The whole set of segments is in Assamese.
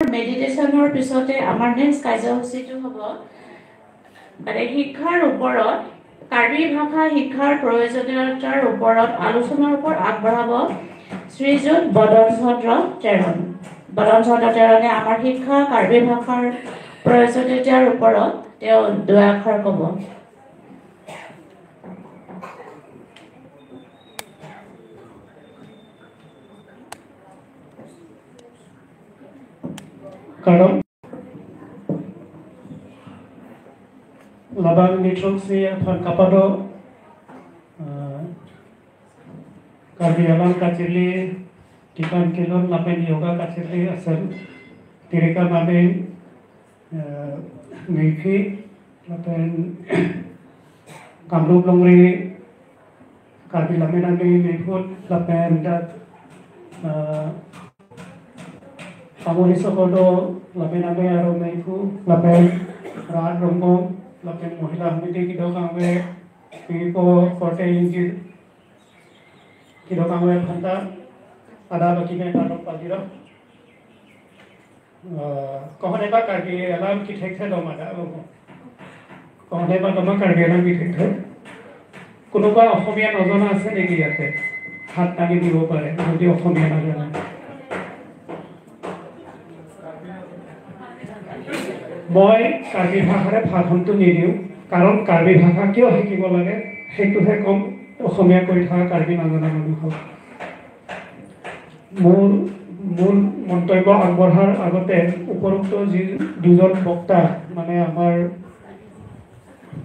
মেডিটেশ্যনৰ পিছতে আমাৰ নেক্সট কাৰ্যসূচীটো হ'ব মানে শিক্ষাৰ ওপৰত, কাৰ্বি ভাষা শিক্ষাৰ প্ৰয়োজনীয়তাৰ ওপৰত আলোচনাৰ ওপৰত আগবঢ়াব শ্ৰীযুত বদন চন্দ্ৰ টেৰণ। বদন চন্দ্ৰ টেৰণে আমাৰ শিক্ষা কাৰ্বি ভাষাৰ প্ৰয়োজনীয়তাৰ ওপৰত তেওঁ দুআষাৰ ক'ব। কাৰণ Labang Nitroxi Phan Kapado Karbi Alang Kachili Tikan Kilon Lapen Yoga Kachili Asal Tirika Mame Mekhi Lapen Kamrup Longri Karbi Lamen Ame Mekhut Lapen Dat Pamoli Sokodo Lapen Ame Aro Mekhu Lapen Rad Rongong Lapen Mahila Samiti Kidokangwe Pipo Korte Injil Kidokangwe Phanta Ada Bakime Parok Pajiro Kohoneba Karbi Alam Kithekhe Domada Kohoneba Doma Karbi Alam Kithekhe কোনোবা অসমীয়া নজনা আছে নেকি ইয়াতে? হাত দাঙি দিব পাৰে যদি অসমীয়া নজনা। মই কাৰ্বি ভাষাৰে ভাষণটো নিদিওঁ, কাৰণ কাৰ্বি ভাষা কিয় শিকিব লাগে সেইটোহে ক'ম। অসমীয়া কৈ থকা কাৰ্বি নজনা মানুহক মোৰ মূল মন্তব্য আগবঢ়াৰ আগতে উপৰোক্ত যি দুজন বক্তা, মানে আমাৰ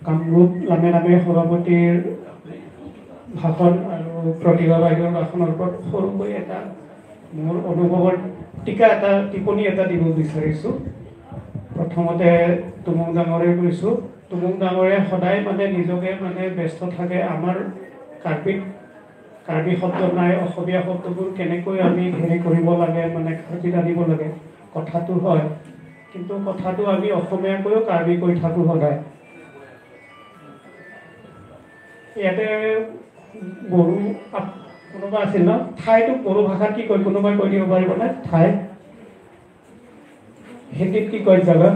কামৰূপ লামে নামে সভাপতিৰ ভাষণ আৰু প্ৰতিভা বাইদেউৰ ভাষণৰ ওপৰত সৰুকৈ এটা মোৰ অনুভৱৰ টীকা এটা, টিপনি এটা দিব বিচাৰিছোঁ। প্ৰথমতে তুমুং ডাঙৰে কৈছোঁ, তুমুং ডাঙৰে সদায় মানে নিজকে মানে ব্যস্ত থাকে। আমাৰ কাৰ্বিত কাৰ্বি শব্দ নাই, অসমীয়া শব্দবোৰ কেনেকৈ আমি হেৰি কৰিব লাগে, মানে কাৰ্বিত আনিব লাগে, কথাটো হয়, কিন্তু কথাটো আমি অসমীয়াকৈও কাৰ্বি কৈ থাকোঁ সদায়। ইয়াতে বড়ো কোনোবা আছিল ন? ঠাইটোক বড়ো ভাষাত কি কয় কোনোবাই কৈ দিব পাৰিবনে? ঠাই হিন্দীত কি কয়? জাগা।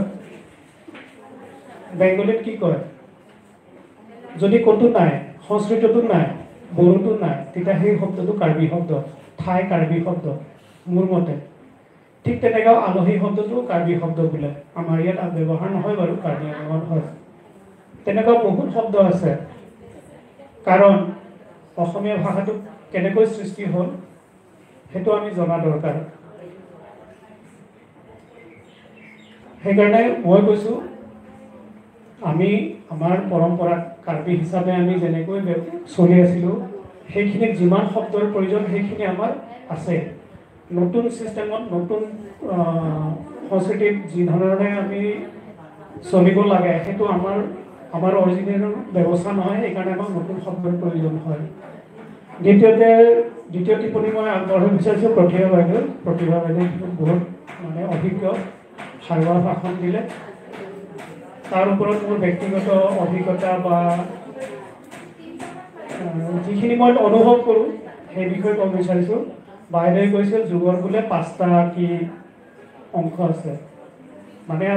বেংগলীত কি কয়? যদি ক'তো নাই, সংস্কৃততো নাই, বড়োতো নাই, তেতিয়া সেই শব্দটো কাৰ্বি শব্দ। ঠাই কাৰ্বি শব্দ মোৰ মতে। ঠিক তেনেকৈ আলহী শব্দটো কাৰ্বি শব্দ বোলে, আমাৰ ইয়াত ব্যৱহাৰ নহয় বাৰু, কাৰ্বি আংলঙত হয়। তেনেকুৱা বহুত শব্দ আছে। কাৰণ অসমীয়া ভাষাটো কেনেকৈ সৃষ্টি হ'ল সেইটো আমি জনা দৰকাৰ। সেইকাৰণে মই কৈছোঁ, আমি আমাৰ পৰম্পৰাত কাৰ্বি হিচাপে আমি যেনেকৈ চলি আছিলোঁ, সেইখিনিত যিমান শব্দৰ প্ৰয়োজন সেইখিনি আমাৰ আছে। নতুন ছিষ্টেমত, নতুন সংস্কৃতিত যি ধৰণে আমি চলিব লাগে সেইটো আমাৰ আমাৰ অৰিজিনেল ব্যৱস্থা নহয়, সেইকাৰণে আমাক নতুন শব্দৰ প্ৰয়োজন হয়। দ্বিতীয়তে, দ্বিতীয় টিপনি মই আগবঢ়াব বিচাৰিছোঁ প্ৰতিভা বাইদেউ। প্ৰতিভা বাইদেউ বহুত মানে অভিজ্ঞ, সাৰুৱা ভাষণ দিলে। তাৰ ওপৰত মোৰ ব্যক্তিগত অভিজ্ঞতা বা যিখিনি মই অনুভৱ কৰোঁ সেই বিষয়ে ক'ব বিচাৰিছোঁ। বাইদেৱে কৈছিল যুগৰ বোলে 5টা কি অংশ আছে, মানে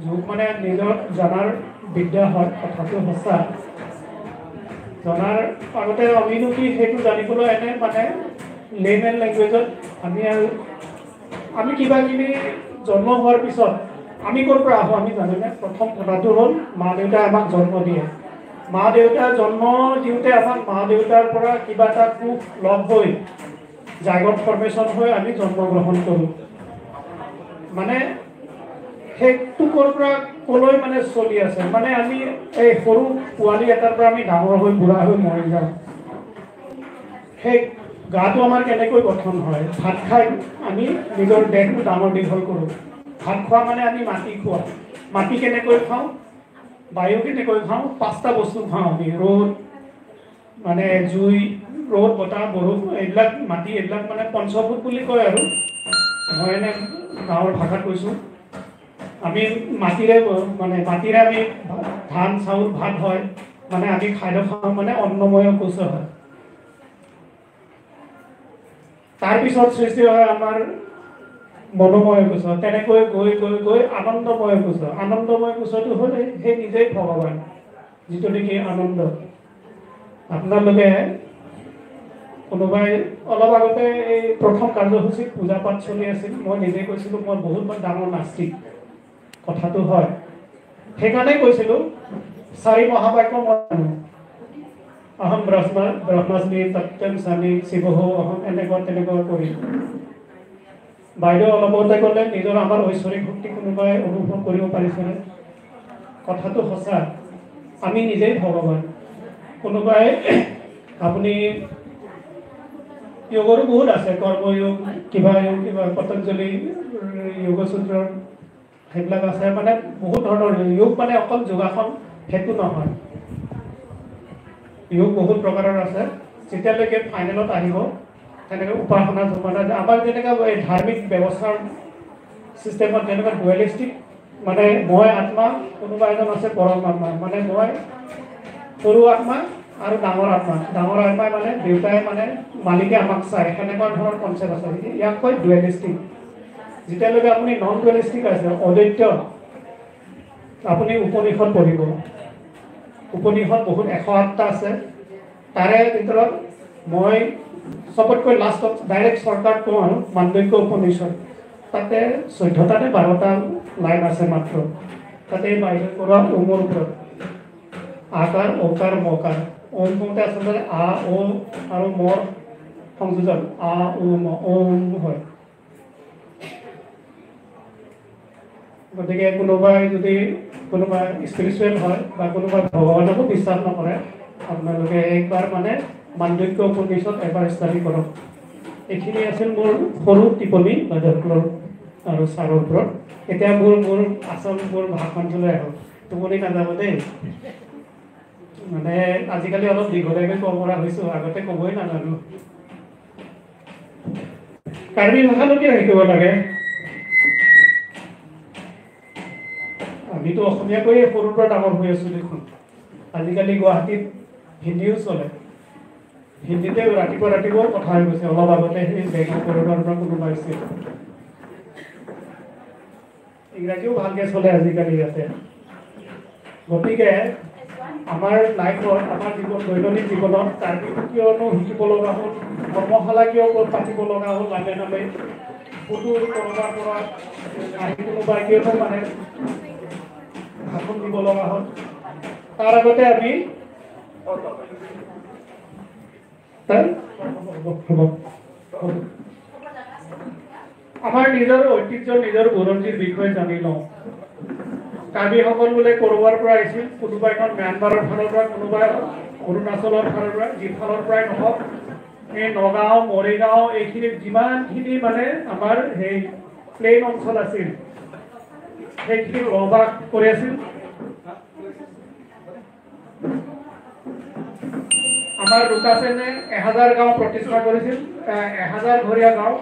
যোগ মানে নিজৰ জনাৰ বিদ্যা হয়, কথাটো সঁচা। জনাৰ আগতে আমিনো কি সেইটো জানিবলৈ এনে মানে লেমেন লেংগুৱেজত আমি আৰু আমি কিবা কিবি জন্ম হোৱাৰ পিছত আমি ক'ৰ পৰা আহোঁ আমি জানোনে? প্ৰথম কথাটো হ'ল মা দেউতাই আমাক জন্ম দিয়ে। মা দেউতাই জন্ম দিওঁতে আমাক মা দেউতাৰ পৰা কিবা এটা কোষ লগ হৈ জাইগত ফৰ্মেশ্যন হৈ আমি জন্মগ্ৰহণ কৰোঁ। মানে সেইটো ক'ৰ পৰা ক'লৈ মানে চলি আছে, মানে আমি এই সৰু পোৱালি এটাৰ পৰা আমি ডাঙৰ হৈ বুঢ়া হৈ মৰি যাওঁ। সেই গাটো আমাৰ কেনেকৈ গঠন হয়? ভাত খাই আমি নিজৰ দেহটো ডাঙৰ দীঘল কৰোঁ। ভাত খোৱা মানে আমি মাটি খোৱা। মাটি কেনেকৈ খাওঁ, বায়ু কেনেকৈ খাওঁ? 5টা বস্তু খাওঁ আমি, ৰ'দ মানে জুই, ৰ'দ, বতাহ, বৰষুণ, এইবিলাক মাটি, এইবিলাক মানে পঞ্চভূত বুলি কয় আৰু মই এনে গাঁৱৰ ভাষাত কৈছোঁ। আমি মাটিৰে মানে মাটিৰে আমি ধান চাউল ভাত হয়, মানে আমি খাদ্য খাওঁ, মানে অন্নময় কোষ হয়। তাৰপিছত সৃষ্টি হয় আমাৰ মনোময় কোষ, তেনেকৈ গৈ গৈ গৈ আনন্দময় কোষ। আনন্দময় কোষটো হ'ল সেই নিজেই ভগৱান, যিটো নেকি আনন্দ। আপোনালোকে কোনোবাই অলপ আগতে এই প্ৰথম কাৰ্যসূচীত পূজা পাঠ চলি আছিল, মই নিজে কৈছিলোঁ মই বহুত ডাঙৰ নাস্তিক, কথাটো হয়, সেইকাৰণেই কৈছিলোঁ চাৰি মহাবাক্য মই জানো, অহম ব্ৰহ্মাস্মি তত্ত্বম স্বামী শিৱহ অহম, এনেকুৱা তেনেকুৱা কৰি। বাইদেউ অলপতে ক'লে নিজৰ আমাৰ ঐশ্বৰিক শক্তি কোনোবাই অনুভৱ কৰিব পাৰিছেনে? কথাটো সঁচা, আমি নিজেই ভগৱান। কোনোবাই আপুনি যোগৰো বহুত আছে, কৰ্মযোগ, কিবা যোগ, কিবা পতঞ্জলি যোগসূত্ৰৰ সেইবিলাক আছে, মানে বহুত ধৰণৰ যোগ, মানে অকল যোগাসন সেইটো নহয়, যোগ বহুত প্ৰকাৰৰ আছে। যেতিয়ালৈকে ফাইনেলত আহিব তেনেকৈ উপাসনা জমানা, আমাৰ যেনেকুৱা এই ধাৰ্মিক ব্যৱস্থাৰ চিষ্টেমত যেনেকুৱা ডুৱেলিষ্টিক, মানে মই আত্মা, কোনোবা এজন আছে পৰম আত্মা, মানে মই সৰু আত্মা আৰু ডাঙৰ আত্মা, ডাঙৰ আত্মাই মানে দেউতাই মানে মালিকে আমাক চায়, সেনেকুৱা ধৰণৰ কনচেপ্ট আছে, ইয়াক কয় ডুৱেলিষ্টিক। যেতিয়ালৈকে আপুনি নন ডুৱেলিষ্টিক আছে, অদ্বৈত, আপুনি উপনিষদ পঢ়িব, উপনিষদ বহুত 108টা আছে, তাৰে ভিতৰত মই চবতকৈ লাষ্টত ডাইৰেক্ট চৰকাৰ কওঁ আৰু মাণ্ডক্য উপনিষদ, তাতে 14টা নে 12টা লাইন আছে মাত্ৰ। তাতে বাইদেউ কৰা ওমৰ ওপৰত আকাৰ অকাৰ মকাৰ, ওম কওঁতে আচলতে আ অ আৰু মৰ সংযোজন, আ উ ম ওম হয়। গতিকে কোনোবাই যদি কোনোবা স্পিৰিচুৱেল হয় বা কোনোবাই ভগৱানকো বিশ্বাস নকৰে, আপোনালোকে একবাৰ মানে মাণ্ডক্য উপনিষদ এবাৰ ষ্টাডি কৰক। এইখিনি আছিল মোৰ সৰু টিপনি বাইদেউসকলৰ আৰু ছাৰৰ ওপৰত। এতিয়া মোৰ মোৰ আচল মোৰ ভাষণটোলৈ আহোঁ, টোপনি নাযাব দেই, মানে আজিকালি অলপ দীঘলীয়াকৈ ক'ব পৰা হৈছোঁ, আগতে ক'বই নাজানো। কাৰ্বি ভাষাটো কিয় শিকিব লাগে? আমিতো অসমীয়া কৈয়ে সৰুৰ পৰা ডাঙৰ হৈ আছোঁ দেখোন। আজিকালি গুৱাহাটীত হিন্দীও চলে, হিন্দীতে ৰাতিপুৱা ৰাতিপুৱাও কথা হৈ গৈছে। অলপ আগতে সেই বেংক অফ বৰোদাৰ পৰা কোনোবা আহিছিল, ইংৰাজীও ভালকৈ চলে আজিকালি ইয়াতে। গতিকে আমাৰ লাইফত, আমাৰ জীৱন, দৈনন্দিন জীৱনত কাৰ্বিটো কিয়নো শিকিব লগা হ'ল, কৰ্মশালা কিয় পাতিব লগা হ'ল, নামে নামে সুদূৰ ক'ৰবাৰ পৰা আহি কোনোবাই কিয়নো মানে ভাষণ দিব লগা হ'ল, তাৰ আগতে আমি আমাৰ নিজৰ ঐতিহ্য, নিজৰ বুৰঞ্জীৰ বিষয়ে জানি লওঁ। কাৰ্বিসকল বোলে ক'ৰবাৰ পৰা আহিছিল, কোনোবা এখন ম্যানমাৰৰ ফালৰ পৰা, কোনোবাই অৰুণাচলৰ ফালৰ পৰা, যি ফালৰ পৰাই নহওক, এই নগাঁও, মৰিগাঁও এইখিনি যিমানখিনি মানে আমাৰ সেই প্লেইন অঞ্চল আছিল সেইখিনি বসবাস কৰি আছিল। আমাৰ লুকাচেনে 1000 গাঁও প্ৰতিষ্ঠা কৰিছিল, 1000 ঘৰীয়া গাঁও।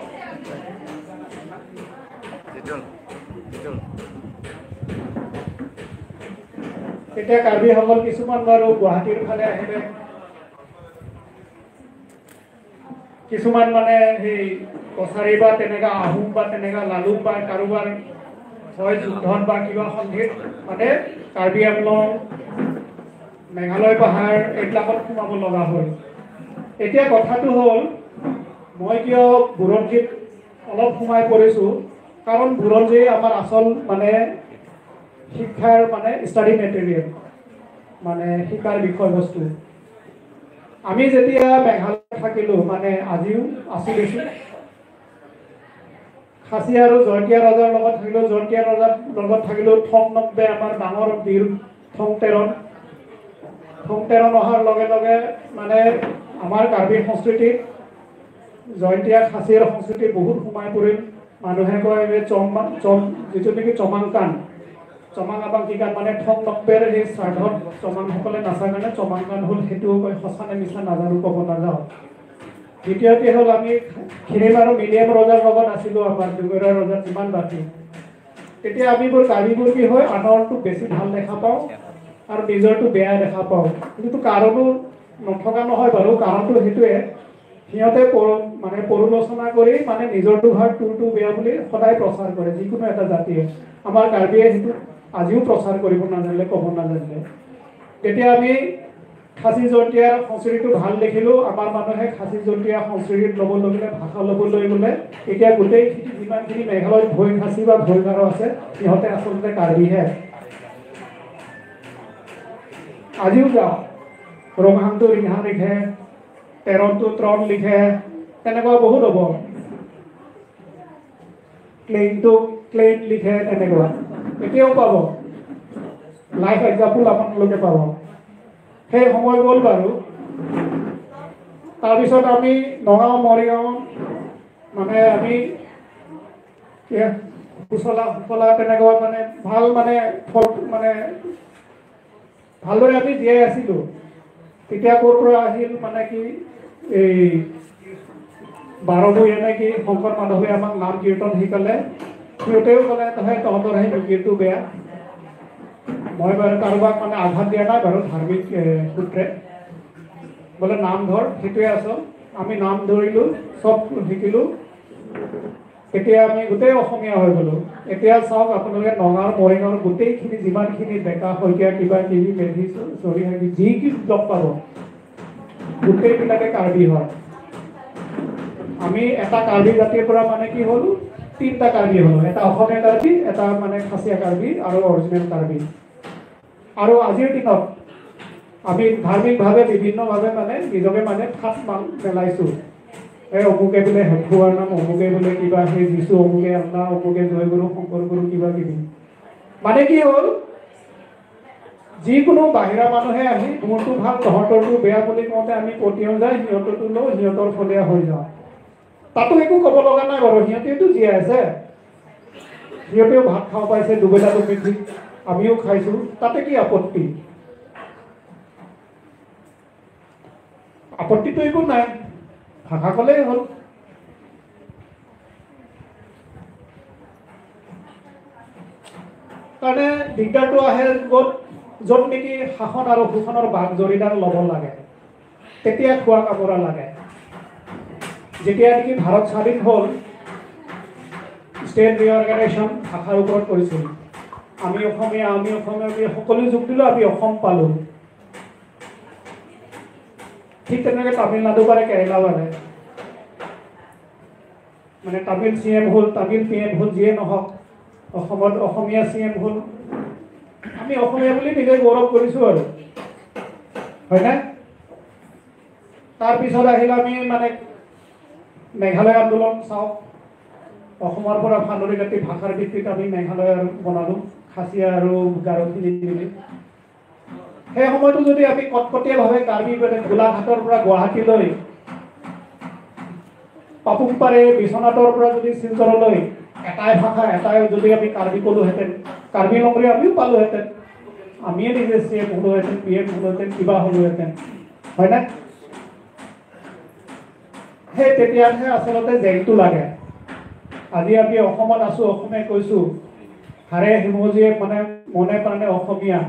তেতিয়া কাৰ্বিসকল কিছুমান বাৰু গুৱাহাটীৰ ফালে আহিলে, কিছুমান মানে সেই কছাৰী বা তেনেকা আহোম বা তেনেকা লালুক বা কাৰোবাৰ হয় যুদ্ধত বা কিবা সন্ধিত মানে কাৰ্বি আংলং, মেঘালয় পাহাৰ এইবিলাকত সোমাব লগা হ'ল। এতিয়া কথাটো হ'ল, মই কিয় বুৰঞ্জীত অলপ সোমাই পৰিছোঁ, কাৰণ বুৰঞ্জী আমাৰ আচল মানে শিক্ষাৰ মানে ষ্টাডি মেটেৰিয়েল, মানে শিকাৰ বিষয়বস্তু। আমি যেতিয়া মেঘালয়ত থাকিলোঁ, মানে আজিও আছোঁ দেচোন, খাচী আৰু জয়ন্তীয়া ৰজাৰ লগত থাকিলোঁ, জয়ন্তীয়া ৰজাৰ লগত থাকিলোঁ। থং নব্বে আমাৰ ডাঙৰ বীৰ থং তেৰণ, থং তেৰণ অহাৰ লগে লগে মানে আমাৰ কাৰ্বি সংস্কৃতিত জয়ন্তীয়া খাচীৰ সংস্কৃতি বহুত সোমাই পৰিল। মানুহে কয় যে চম যিটো নেকি চমাংকান, চমাং আবাং কি গান, মানে থং নব্বেৰ সেই শ্ৰাদ্ধত চমাংসকলে নাচাৰ কাৰণে চমাংকান হ'ল, সেইটোও কয়, সঁচা নে মিছা নাজানো, ক'ব নাযাওঁ। দ্বিতীয়তে হ'ল আমি খিৰিম আৰু মিলিয়াম ৰজাৰ লগত আছিলোঁ, আমাৰ দুগৰা ৰজাৰ যিমান বাকী। তেতিয়া আমিবোৰ কাৰ্বিবোৰ কি হয়, আনৰটো বেছি ভাল দেখা পাওঁ আৰু নিজৰটো বেয়া দেখা পাওঁ। কিন্তু কাৰণো নথকা নহয় বাৰু, কাৰণটো সেইটোৱে, সিহঁতে মানে পৰোলোচনা কৰি মানে নিজৰটো ভাল তোৰটো বেয়া বুলি সদায় প্ৰচাৰ কৰে। যিকোনো এটা জাতিয়ে, আমাৰ কাৰ্বিয়ে সেইটো আজিও প্ৰচাৰ কৰিব নাজানিলে, ক'ব নাজানিলে। তেতিয়া আমি খাচী জন্তীয়াৰ সংস্কৃতিটো ভাল দেখিলোঁ, আমাৰ মানুহে খাচী জন্তীয়া সংস্কৃতিত ল'ব ল'লে, ভাষা ল'বলৈ গ'লে এতিয়া গোটেইখিনি যিমানখিনি মেঘালয়ত ভৈ খাচী বা ভৈ গাৰো আছে, সিহঁতে আচলতে কাৰ্বিহে। আজিও যাওঁ, ৰংহাংটো ৰিংহাং লিখে, তেৰণটো ত্ৰণ লিখে, তেনেকুৱা বহুত হ'ব, ক্লেইনটো ক্লেইন লিখে, তেনেকুৱা এতিয়াও পাব। লাইফ এক্সাম্পল আপোনালোকে পাব। সেই সময় গ'ল বাৰু। তাৰপিছত আমি নগাঁও মৰিগাঁও মানে আমি সুচলা সুফলা তেনেকুৱা মানে ভাল মানে ফল মানে ভালদৰে আমি জীয়াই আছিলোঁ। তেতিয়া ক'ৰ পৰা আহিল মানে কি এই বাৰভূঞা নে কি শংকৰ মাধৱে আমাক নাম কীৰ্তন শিকালে। সিহঁতেও ক'লে তহে তহঁতৰ সেই মিকিৰটো বেয়া। মই বাৰু কাৰোবাক মানে আঘাত দিয়া নাই বাৰু ধাৰ্মিক সূত্ৰে, বোলে নাম ধৰ, সেইটোৱে আচল। আমি নাম ধৰিলোঁ, চব শিকিলোঁ, তেতিয়া আমি গোটেই অসমীয়া হৈ গ'লোঁ। এতিয়া চাওক আপোনালোকে নগাঁৱৰ মৰিগাঁৱৰ গোটেইখিনি যিমানখিনি ডেকা শইকীয়া কিবা কিবি মেধি চৰি যি কি লগ পাব গোটেইবিলাকে কাৰ্বি হয়। আমি এটা কাৰ্বি জাতিৰ পৰা মানে কি হ'লোঁ, তিনিটা কাৰ্বি হ'লোঁ, এটা অসমীয়া কাৰ্বি, এটা মানে খাচীয়া কাৰ্বি আৰু অৰিজিনেল কাৰ্বি। আৰু আজিৰ দিনত আমি ধাৰ্মিকভাৱে বিভিন্নভাৱে মানে নিজকে মানে ফাঁচ মেলাইছোঁ। এই অমুকে বোলে হেফুৱাৰ নাম, অমুকে বোলে কিবা সেই যিচু, অমুকে আল্লা, অমুকে জয়গুৰু শংকৰ গুৰু কিবা কিবি। মানে কি হ'ল, যিকোনো বাহিৰা মানুহে আহি মোৰটো ভাল তহঁতৰটো বেয়া বুলি কওঁতে আমি পতিয়ন যায় সিহঁতৰটো লওঁ, সিহঁতৰ ফলীয়া হৈ যাওঁ। তাতো একো ক'ব লগা নাই বাৰু, সিহঁতেওতো জীয়াই আছে, সিহঁতেও ভাত খাব পাইছে দুবেলা দুমুঠি, আমিও খাইছোঁ, তাতে কি আপত্তি? আপত্তিটো একো নাই, ভাষা ক'লেই হ'ল। কাৰণে দিগদাৰটো আহে য'ত য'ত নেকি শাসন আৰু শোষণৰ বাঘ জৰিডাল ল'ব লাগে, তেতিয়া খোৱা কামোৰা লাগে। যেতিয়া নেকি ভাৰত স্বাধীন হ'ল, ষ্টেট ৰিঅৰ্গেনাইজেশ্যন ভাষাৰ ওপৰত কৰিছিল। আমি অসমীয়া, আমি অসমীয়া বুলি সকলোৱে যোগ দিলোঁ, আমি অসম পালোঁ। ঠিক তেনেকৈ তামিলনাডু পাৰে, কেৰেলা পাৰে, মানে তামিল চি এম হ'ল, তামিল পি এম হ'ল, যিয়ে নহওক, অসমত অসমীয়া চি এম হ'ল। আমি অসমীয়া বুলি নিজে গৌৰৱ কৰিছোঁ আৰু, হয়নে? তাৰপিছত আহিল আমি মানে মেঘালয় আন্দোলন চাওক, অসমৰ পৰা ফান্দৰি কাটি ভাষাৰ ভিত্তিত আমি মেঘালয় বনালোঁ, খাচীয়া আৰু গাৰোখিনি মিলি। সেই সময়তো যদি আমি কটকটীয়াভাৱে কাৰ্বি মানে গোলাঘাটৰ পৰা গুৱাহাটীলৈ, পাপুমপাৰে বিশ্বনাথৰ পৰা যদি শিলচৰলৈ এটাই ভাষা এটাই যদি আমি কাৰ্বি ক'লোহেঁতেন, কাৰ্বি লংৰি আমিও পালোহেঁতেন, আমিয়ে নিজে চি এম হ'লোহেঁতেন, পি এম হ'লোহেঁতেন, কিবা হ'লোহেঁতেন, হয়নে? সেই তেতিয়াহে আচলতে জেংটো লাগে। আজি আমি অসমত আছোঁ, অসমীয়া কৈছোঁ, হাৰে হিমজীয়ে মানে মনে প্ৰাণে অসমীয়া।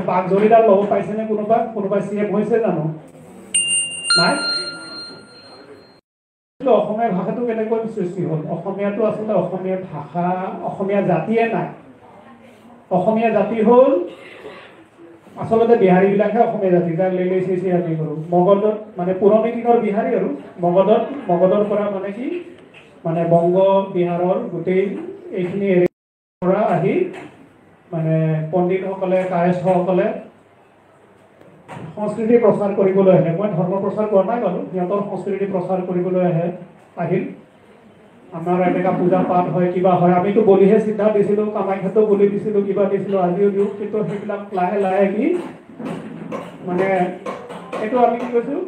বাঘ জৰিডাল ল'ব পাইছেনে কোনোবা? কোনোবা চি এম হৈছে জানো? নাই। অসমীয়া ভাষাটো কেনেকৈ সৃষ্টি হ'ল? অসমীয়াটো আচলতে অসমীয়া ভাষা, অসমীয়া জাতিয়ে নাই। অসমীয়া জাতি হ'ল আচলতে বিহাৰীবিলাকহে অসমীয়া জাতি, যাক লে লে চে আমি কৰোঁ। মগধত মানে পুৰণি দিনৰ বিহাৰী আৰু মগধত, মগধৰ পৰা মানে কি মানে বংগ বিহাৰৰ গোটেই এইখিনি এৰিয়াৰ পৰা আহি মানে পণ্ডিতসকলে, কায়স্থসকলে সংস্কৃতি প্ৰচাৰ কৰিবলৈ আহে। মই ধৰ্ম প্ৰচাৰ কৰা নাই বাৰু, সিহঁতৰ সংস্কৃতি প্ৰচাৰ কৰিবলৈ আহিল। আমাৰ এনেকুৱা পূজা পাঠ হয়, কিবা হয়, আমিতো বলিহে চিধা দিছিলোঁ, কামাখ্যাতো বলি দিছিলোঁ, কিবা দিছিলোঁ, আজিও দিওঁ। কিন্তু সেইবিলাক লাহে লাহে কি মানে এইটো আমি কি কৈছোঁ,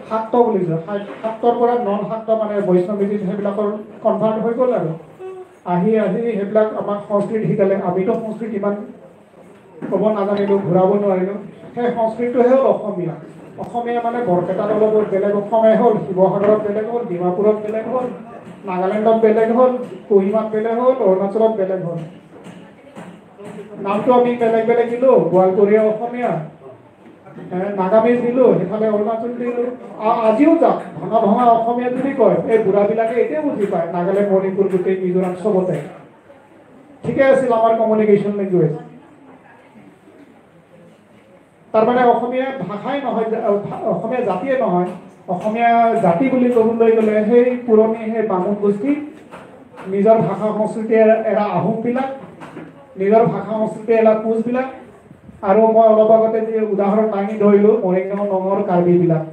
শাক্ত বুলি কৈছোঁ। শাক্তৰ পৰা নন শাক্ত মানে বৈষ্ণৱীজিত সেইবিলাকৰ কনভাৰ্ট হৈ গ'ল আৰু আহি আহি সেইবিলাক আমাক সংস্কৃত শিকালে। আমিতো সংস্কৃত ইমান ক'ব নাজানিলোঁ, ঘূৰাব নোৱাৰিলোঁ। সেই সংস্কৃতিটোহে হ'ল অসমীয়া। অসমীয়া মানে বৰপেটাত অলপ বেলেগ অসমীয়া হ'ল, শিৱসাগৰত বেলেগ হ'ল, ডিমাপুৰত বেলেগ হ'ল, নাগালেণ্ডত বেলেগ হ'ল, কহিমাত বেলেগ হ'ল, অৰুণাচলত বেলেগ হ'ল। নামটো আমি বেলেগ বেলেগ দিলোঁ, গোৱালপৰীয়া অসমীয়া, নাগামিজ দিলোঁ, সেইফালে অৰুণাচল দিলোঁ। আজিও যাওক ভঙা ভঙা অসমীয়া যদি কয়, এই বুঢ়াবিলাকে এতিয়া বুজি পায়, নাগালেণ্ড, মণিপুৰ, গোটেই মিজোৰাম চবতে ঠিকে আছিল আমাৰ কমিউনিকেশ্যন লেংগুৱেজ। তাৰমানে অসমীয়া ভাষাই নহয়, অসমীয়া জাতিয়ে নহয়। অসমীয়া জাতি বুলি ক'বলৈ গ'লে সেই পুৰণি সেই বামুণ গোষ্ঠী, নিজৰ ভাষা সংস্কৃতি এৰা আহোমবিলাক, নিজৰ ভাষা সংস্কৃতি এৰা কোচবিলাক, আৰু মই অলপ আগতে যি উদাহৰণ দাঙি ধৰিলোঁ মৰিগাঁও, নগাঁৱৰ কাৰ্বিবিলাক।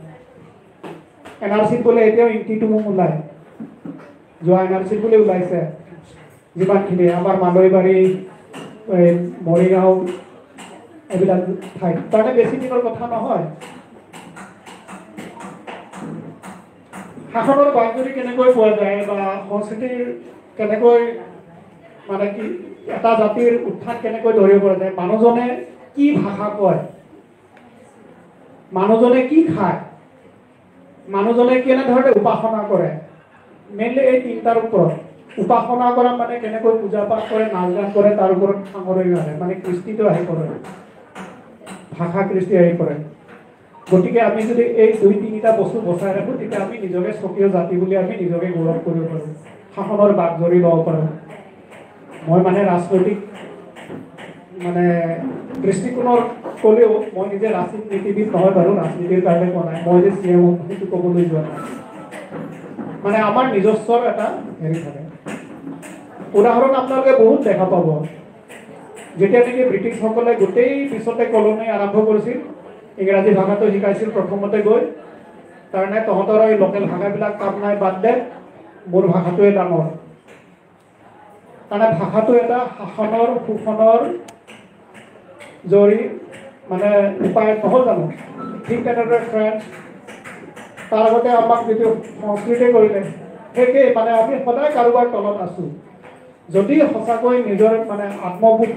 এন আৰ চিত বোলে এতিয়াও ইংকিটো ওলায়, যোৱা এন আৰ চিত বোলে ওলাইছে যিমানখিনি আমাৰ মালৈবাৰী, মৰিগাঁও এইবিলাক ঠাইত, তাৰমানে বেছি দিনৰ কথা নহয়। শাসনৰ বাঘজুৰি কেনেকৈ পোৱা যায় বা সংস্কৃতিৰ কেনেকৈ মানে কি এটা জাতিৰ উত্থান কেনেকৈ ধৰিব পৰা যায়, মানুহজনে কি ভাষা কয়, মানুহজনে কি খায়, মানুহজনে কেনেধৰণে উপাসনা কৰে, মেইনলি এই তিনিটাৰ ওপৰত। উপাসনা কৰা মানে কেনেকৈ পূজা পাঠ কৰে, নাচ গান কৰে, তাৰ ওপৰত সামৰণি মাৰে, মানে কৃষ্টিটো আহি পৰে, ভাষা কৃষ্টি আহি পৰে। গতিকে আমি যদি এই দুই তিনিটা বস্তু বচাই ৰাখোঁ, তেতিয়া আমি নিজকে স্বকীয় জাতি বুলি আমি নিজকে গৌৰৱ কৰিব পাৰোঁ, শাসনৰ বাঘজৰি ল'ব পাৰোঁ। মই মানে ৰাজনৈতিক মানে দৃষ্টিকোণৰ ক'লেও মই নিজে ৰাজনীতিবিদ নহয় বাৰু, ৰাজনীতিৰ কাৰণে কোৱা নাই, মই যে চি এম সেইটো ক'বলৈ যোৱা নাই। মানে আমাৰ নিজস্বৰ এটা হেৰি থাকে। উদাহৰণ আপোনালোকে বহুত দেখা পাব, যেতিয়া নেকি ব্ৰিটিছসকলে গোটেই পিছতে কলনি আৰম্ভ কৰিছিল, ইংৰাজী ভাষাটো শিকাইছিল প্ৰথমতে গৈ, তাৰমানে তহঁতৰ এই লোকেল ভাষাবিলাক কাম নাই, বাদ দে, মোৰ ভাষাটোৱে ডাঙৰ। তাৰমানে ভাষাটো এটা শাসনৰ শোষণৰ জৰি মানে উপায় নহ'ল জানো? ঠিক তেনেদৰে ফ্ৰেঞ্চ, তাৰ আগতে আমাক যিটো সংস্কৃতি কৰিলে, সেইটোৱেই মানে আমি সদায় কাৰোবাৰ তলত আছোঁ। যদি সঁচাকৈ নিজৰ মানে আত্মবোধ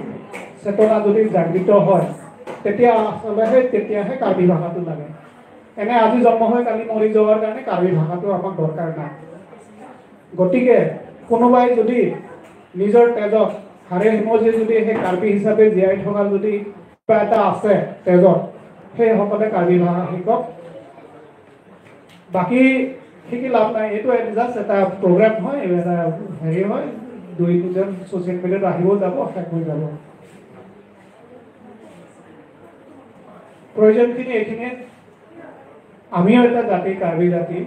চেতনা যদি জাগৃত হয়, তেতিয়া আচলতে তেতিয়াহে কাৰ্বি ভাষাটো লাগে। এনে আজি জন্ম হৈ কালি মৰি যোৱাৰ কাৰণে কাৰ্বি ভাষাটো আমাক দৰকাৰ নাই। গতিকে কোনোবাই যদি নিজৰ তেজত হাড়ে হিমজে যদি সেই কাৰ্বি হিচাপে জীয়াই থকাৰ যদি কিবা এটা আছে তেজত, সেইসকলে কাৰ্বি ভাষা শিকক, বাকী শিকি লাভ নাই। এইটো জাষ্ট এটা প্ৰগ্ৰেম হয়, এটা হেৰি হয়, দুই দুজন ছ'চিয়েল মিডিয়াত আহিব যাব, শেষ হৈ যাব। প্ৰয়োজনখিনি এইখিনিয়ে। আমিও এটা জাতি, কাৰ্বি জাতি,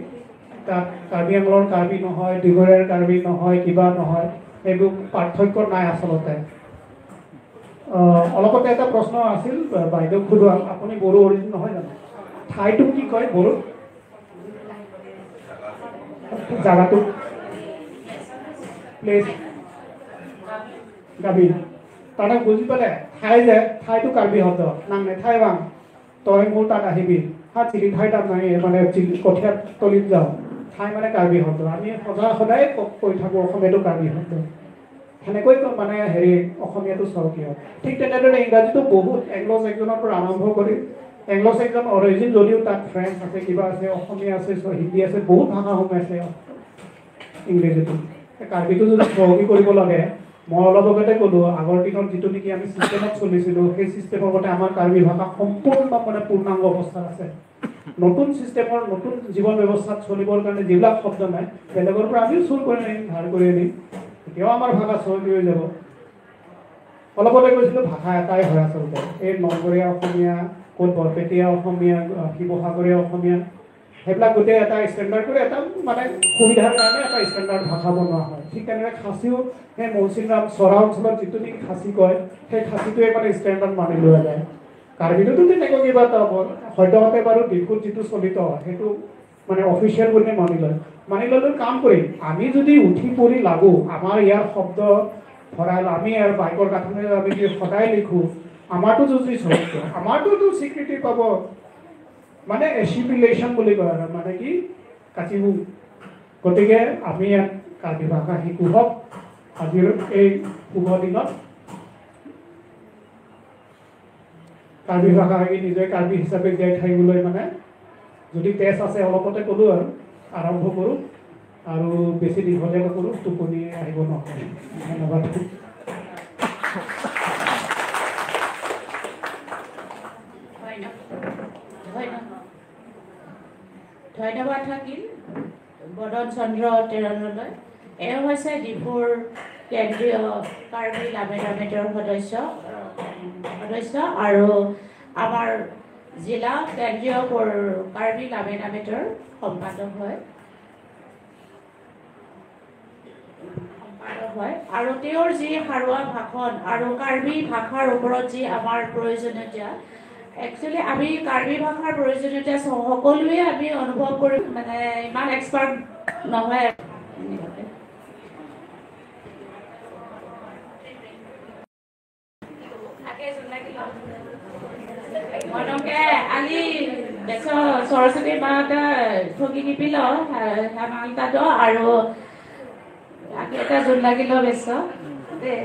তাত কাৰ্বি আংলঙৰ কাৰ্বি নহয়, দীঘলীয়াৰ কাৰ্বি নহয়, কিবা নহয়, সেইবোৰ পাৰ্থক্য নাই আচলতে। অলপতে এটা প্ৰশ্ন আছিল বাইদেউক সোধোৱা, আপুনি বড়ো অৰিজিন নহয় জানো? ঠাইটোক কি কয় বড়ো জাগাটোক? প্লেচ গাবি। তাৰমানে বুজি পালে, ঠাই যে ঠাইটো কাৰ্বি শব্দ, নাং ঠাই বাং, তই মোৰ তাত আহিবি, হা চিলি ঠাই তাত নাই, মানে কঠীয়া তলিত যাওঁ, ঠাই মানে কাৰ্বি শব্দ। আমি সদায় সদায় কৈ থাকোঁ অসমীয়াটো কাৰ্বি শব্দ, সেনেকৈ মানে হেৰি অসমীয়াটো চহকী হয়। ঠিক তেনেদৰে ইংৰাজীটো বহুত এংলো চেকজনৰ পৰা আৰম্ভ কৰি, এংলো চেকজন অৰিজিন যদিও তাত ফ্ৰেঞ্চ আছে, কিবা আছে, অসমীয়া আছে, হিন্দী আছে, বহুত ভাষা সোমাইছে ইংৰাজীটো। কাৰ্বিটো যদি চহকী কৰিব লাগে, মই অলপ আগতে ক'লোঁ, আগৰ দিনত যিটো নেকি আমি চিষ্টেমত চলিছিলোঁ, সেই চিষ্টেমৰ মতে আমাৰ কাৰ্বি ভাষা সম্পূৰ্ণ মানে পূৰ্ণাংগ অৱস্থাত আছে। নতুন চিষ্টেমৰ নতুন জীৱন ব্যৱস্থাত চলিবৰ কাৰণে যিবিলাক শব্দ নাই, বেলেগৰ পৰা আমিও চুৰ কৰি আনিম, ধাৰ কৰি আনিম, তেতিয়াও আমাৰ ভাষা চহকী হৈ যাব। অলপতে কৈছিলোঁ ভাষা এটাই হয় আচলতে, এই নলবৰীয়া অসমীয়া, ক'ত বৰপেটীয়া অসমীয়া, শিৱসাগৰীয়া অসমীয়া, সেইবিলাক গোটেই এটা ষ্টেণ্ডাৰ্ড কৰি এটা মানে সুবিধাৰ কাৰণে এটা ষ্টেণ্ডাৰ্ড ভাষা বনোৱা হয়। ঠিক তেনেদৰে খাচীও সেই মৌচিনৰাম চৰা অঞ্চলত যিটো নেকি খাচী কয়, সেই খাচীটোৱে মানে ষ্টেণ্ডাৰ্ড মানি লোৱা যায়। কাৰ্বিটোতো তেনেকুৱা কিবা এটা সদ্যহতে বাৰু ডিফুত যিটো চলিত সেইটো মানে অফিচিয়েল বুলি মানি লয়। মানি ল'লেও কাম কৰিম, আমি যদি উঠি পৰি লাগোঁ, আমাৰ ইয়াৰ শব্দ ভঁৰাল, আমি ইয়াৰ বাইকৰ গাঁথনিত আমি যদি সদায় লিখোঁ, আমাৰতো যদি চলিত, আমাৰটোতো স্বীকৃতি পাব। মানে এচিমিলেশ্যন বুলি কয় আৰু, মানে কি কাচিবু। গতিকে আমি ইয়াত কাৰ্বি ভাষা শিকোঁ হওক আজিৰ এই শুভ দিনত। কাৰ্বি ভাষা শিকি নিজে কাৰ্বি হিচাপে জীয়াই থাকিবলৈ মানে যদি তেজ আছে, অলপতে ক'লোঁ আৰু আৰম্ভ কৰোঁ, আৰু বেছি দীঘলীয়া নকৰোঁ, টোপনি আহিব নহয়। ধন্যবাদ। ৰতন চন্দ্ৰ তেৰণলৈ। এওঁ হৈছে ডিফুৰ কেন্দ্ৰীয় কাৰ্বি লামে সদস্য সদস্য আৰু আমাৰ জিলা কেন্দ্ৰীয় কাৰ্বি লামে সম্পাদক হয় আৰু তেওঁৰ যি সাৰুৱা ভাষণ আৰু কাৰ্বি ভাষাৰ ওপৰত যি আমাৰ প্ৰয়োজনীয়তা, একচুৱেলি আমি কাৰ্বি ভাষাৰ প্ৰয়োজনীয়তা সকলোৱে আমি অনুভৱ কৰিম, মানে ইমান এক্সপাৰ্ট নহয়। মনকে আলি সৰস্বতী মাতা ঠগি নিপিল মালতাটো আৰু এটা জোন লাগিল বেচ দেই।